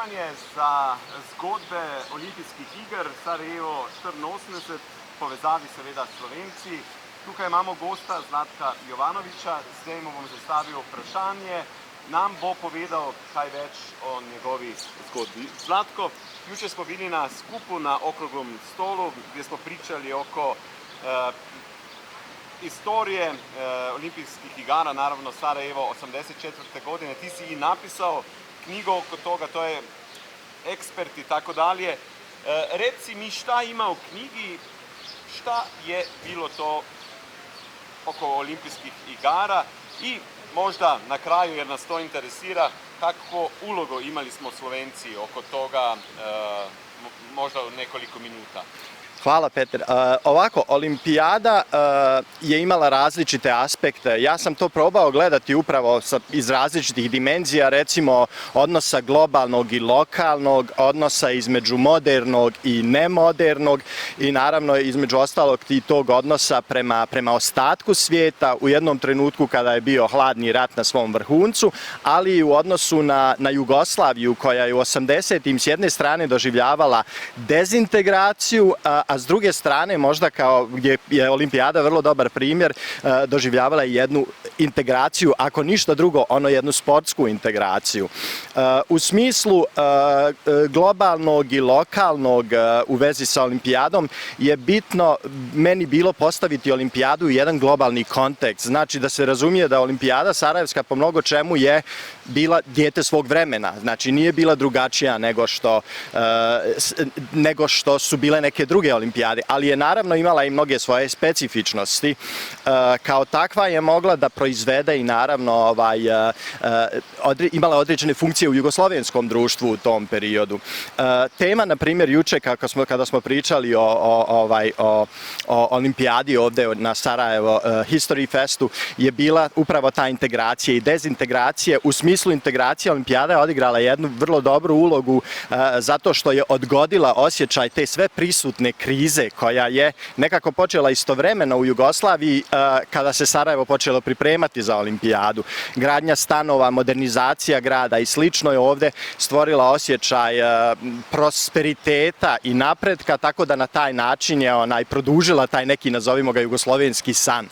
zanimanje za zgodbe olimpijskih iger Sarajevo 84, povezavi seveda s Slovenci. Tukaj imamo gosta Zlatka Jovanovića, zdaj mu bom zastavil vprašanje, nam bo povedal kaj več o njegovi zgodbi. Zlatko, juče smo bili na skupu na okroglom stolu, gdje smo pričali oko istorije olimpijskih igara, naravno Sarajevo 84. godine. Ti si i napisao knjigu oko toga, to je ekspert i tako dalje. Reci mi šta ima u knjigi, šta je bilo to oko olimpijskih igara i možda na kraju, jer nas to interesira, kakvu ulogu imali smo Slovenci oko toga, možda u nekoliko minuta. Hvala, Peter. Ovako, olimpijada je imala različite aspekte. Ja sam to probao gledati upravo iz različitih dimenzija, recimo odnosa globalnog i lokalnog, odnosa između modernog i nemodernog i naravno između ostalog i tog odnosa prema ostatku svijeta u jednom trenutku kada je bio hladni rat na svom vrhuncu, ali i u odnosu na Jugoslaviju koja je u 80-im s jedne strane doživljavala dezintegraciju, a s druge strane, možda kao gdje je olimpijada vrlo dobar primjer, doživljavala je jednu integraciju, ako ništa drugo, jednu sportsku integraciju. U smislu globalnog i lokalnog u vezi sa olimpijadom je bitno meni bilo postaviti olimpijadu u jedan globalni kontekst. Znači da se razumije da olimpijada sarajevska po mnogo čemu je bila dijete svog vremena. Znači nije bila drugačija nego što su bile neke druge olimpijade, ali je naravno imala i mnoge svoje specifičnosti. Kao takva je mogla da proizvede i naravno imala određene funkcije u jugoslovenskom društvu u tom periodu. Tema, na primjer, juče kada smo pričali o olimpijadi ovdje na Sarajevo History Festu je bila upravo ta integracija i dezintegracija. U smislu integracije olimpijada je odigrala jednu vrlo dobru ulogu zato što je odgodila osjećaj te sve prisutne krize koja je nekako počela istovremeno u Jugoslaviji kada se Sarajevo počelo pripremati za olimpijadu. Gradnja stanova, modernizacija grada i slično je ovdje stvorila osjećaj prosperiteta i napretka, tako da na taj način je produžila taj neki, nazovimo ga, jugoslovenski san.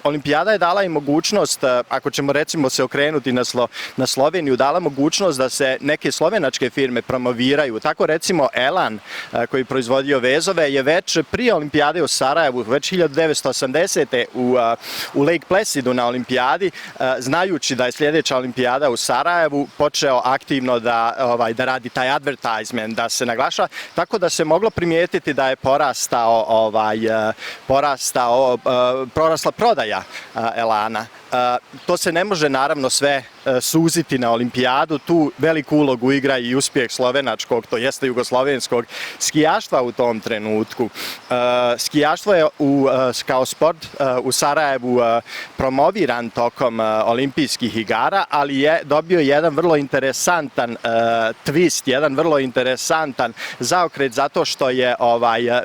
Olimpijada je dala i mogućnost, ako ćemo recimo se okrenuti na Sloveniju, dala mogućnost da se neke slovenačke firme promoviraju. Tako recimo Elan, koji proizvodio vezove, je već prije olimpijade u Sarajevu, već 1980. u Lake Placidu na olimpijadi, znajući da je sljedeća olimpijada u Sarajevu, počeo aktivno da radi taj advertisement, da se naglaša, tako da se moglo primijetiti da je porasla prodaja Elana. To se ne može naravno sve suziti na olimpijadu, tu veliku ulogu igra i uspjeh slovenačkog, to jeste jugoslovenskog skijaštva u tom trenutku. Skijaštvo je kao sport u Sarajevu promoviran tokom olimpijskih igara, ali je dobio jedan vrlo interesantan twist, jedan vrlo interesantan zaokret zato što je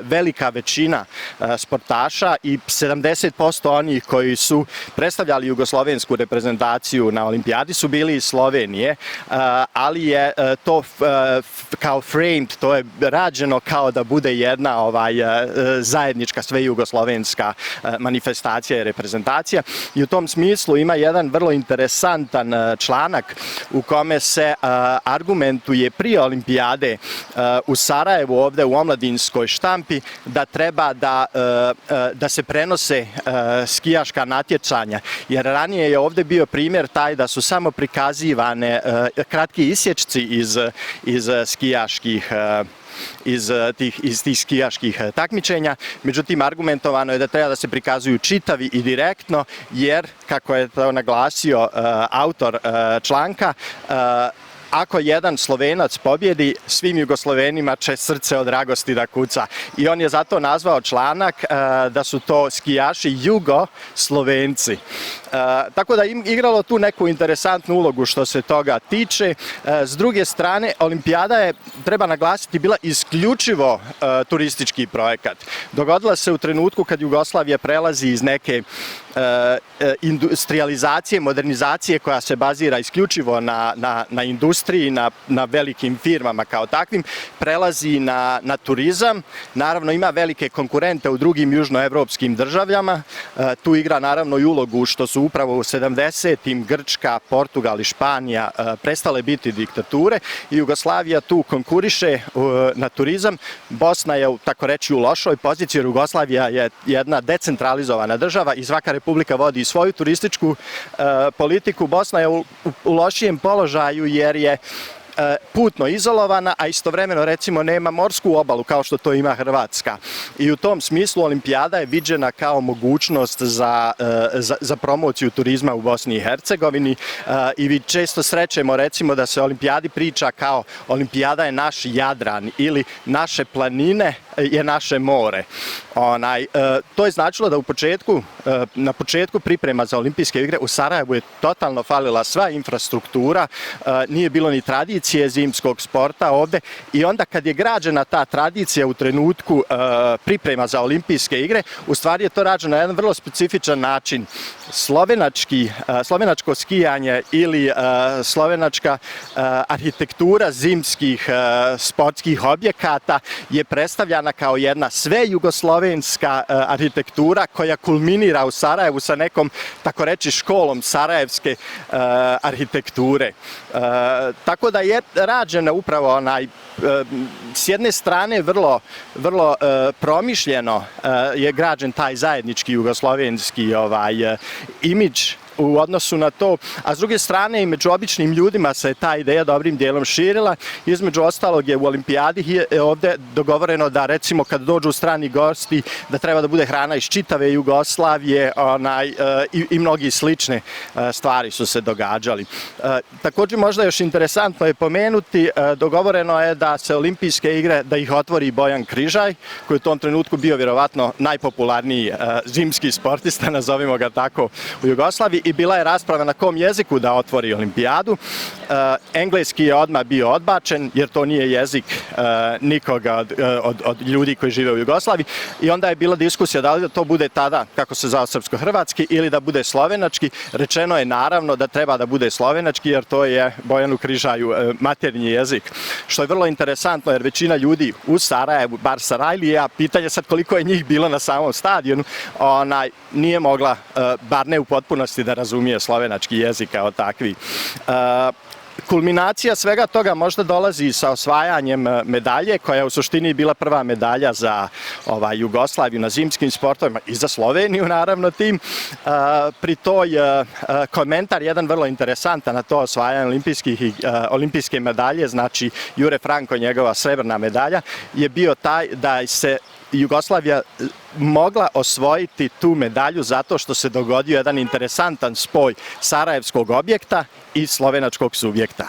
velika većina sportaša i 70% onih koji su predstavljali jugoslovensku reprezentaciju na olimpijadi su bili iz Slovenije, ali je to kao framed, to je rađeno kao da bude jedna zajednička svejugoslovenska manifestacija i reprezentacija. I u tom smislu ima jedan vrlo interesantan članak u kome se argumentuje prije olimpijade u Sarajevu, ovdje u omladinskoj štampi, da treba da se prenose skijaška natjecanja. Jer ranije je ovdje bio primjer taj da su samo prikazivane kratki isječci iz tih skijaških takmičenja. Međutim, argumentovano je da treba da se prikazuju čitavi i direktno, jer, kako je to naglasio autor članka, ako jedan Slovenac pobjedi, svim Jugoslovenima će srce od radosti da kuca. I on je zato nazvao članak da su to skijaši Jugoslovenci. Tako da igralo tu neku interesantnu ulogu što se toga tiče. S druge strane, olimpijada je, treba naglasiti, bila isključivo turistički projekat. Dogodila se u trenutku kad Jugoslavija prelazi iz neke industrializacije, modernizacije koja se bazira isključivo na industriji industriji, na velikim firmama kao takvim, prelazi na turizam. Naravno ima velike konkurente u drugim južnoevropskim državama. Tu igra naravno i ulogu što su upravo u 70-im Grčka, Portugal i Španija prestale biti diktature i Jugoslavija tu konkuriše na turizam. Bosna je, tako reći, u lošoj poziciji jer Jugoslavija je jedna decentralizovana država i svaka republika vodi svoju turističku politiku. Bosna je u lošijem položaju jer je putno izolovana, a istovremeno recimo nema morsku obalu kao što to ima Hrvatska. I u tom smislu olimpijada je viđena kao mogućnost za promociju turizma u Bosni i Hercegovini i vi često srećemo recimo da se o olimpijadi priča kao olimpijada je naš Jadran ili naše planine je naše more. To je značilo da na početku priprema za olimpijske igre u Sarajevu je totalno falila sva infrastruktura, nije bilo ni tradicije zimskog sporta ovde i onda kad je građena ta tradicija u trenutku priprema za olimpijske igre, u stvari je to rađeno na jedan vrlo specifičan način. Slovenačko skijanje ili slovenačka arhitektura zimskih sportskih objekata je predstavljana kao jedna sve jugoslovenska arhitektura koja kulminira u Sarajevu sa nekom, tako reći, školom sarajevske arhitekture. Tako da je rađena upravo s jedne strane vrlo promišljeno je građen taj zajednički jugoslovenski imidž u odnosu na to, a s druge strane i među običnim ljudima se ta ideja dobrim dijelom širila. Između ostalog je u olimpijadi ovde dogovoreno da recimo kad dođu strani gosti da treba da bude hrana iz čitave Jugoslavije i mnogi slične stvari su se događali. Također možda još interesantno je pomenuti, dogovoreno je da se olimpijske igre, da ih otvori Bojan Križaj, koji je u tom trenutku bio vjerovatno najpopularniji zimski sportista, nazovimo ga tako, u Jugoslaviji. I bila je rasprava na kom jeziku da otvori olimpijadu. Engleski je odmah bio odbačen jer to nije jezik nikoga od ljudi koji žive u Jugoslaviji i onda je bila diskusija da li da to bude tada, kako se zvao, srpsko-hrvatski ili da bude slovenački. Rečeno je naravno da treba da bude slovenački jer to je Bojanu Križaju maternji jezik. Što je vrlo interesantno jer većina ljudi u Sarajevu, bar Sarajlija, pitanje sad koliko je njih bilo na samom stadionu, nije mogla, bar ne u potpunosti, da razumije slovenački jezik kao takvi. Kulminacija svega toga možda dolazi sa osvajanjem medalje, koja je u suštini bila prva medalja za Jugoslaviju na zimskim sportovima i za Sloveniju naravno tim. Pri toj komentar jedan vrlo interesantan na to osvajanje olimpijske medalje, znači Jure Franko, njegova srebrna medalja, je bio taj da se Jugoslavija mogla osvojiti tu medalju zato što se dogodio jedan interesantan spoj sarajevskog objekta i slovenačkog subjekta.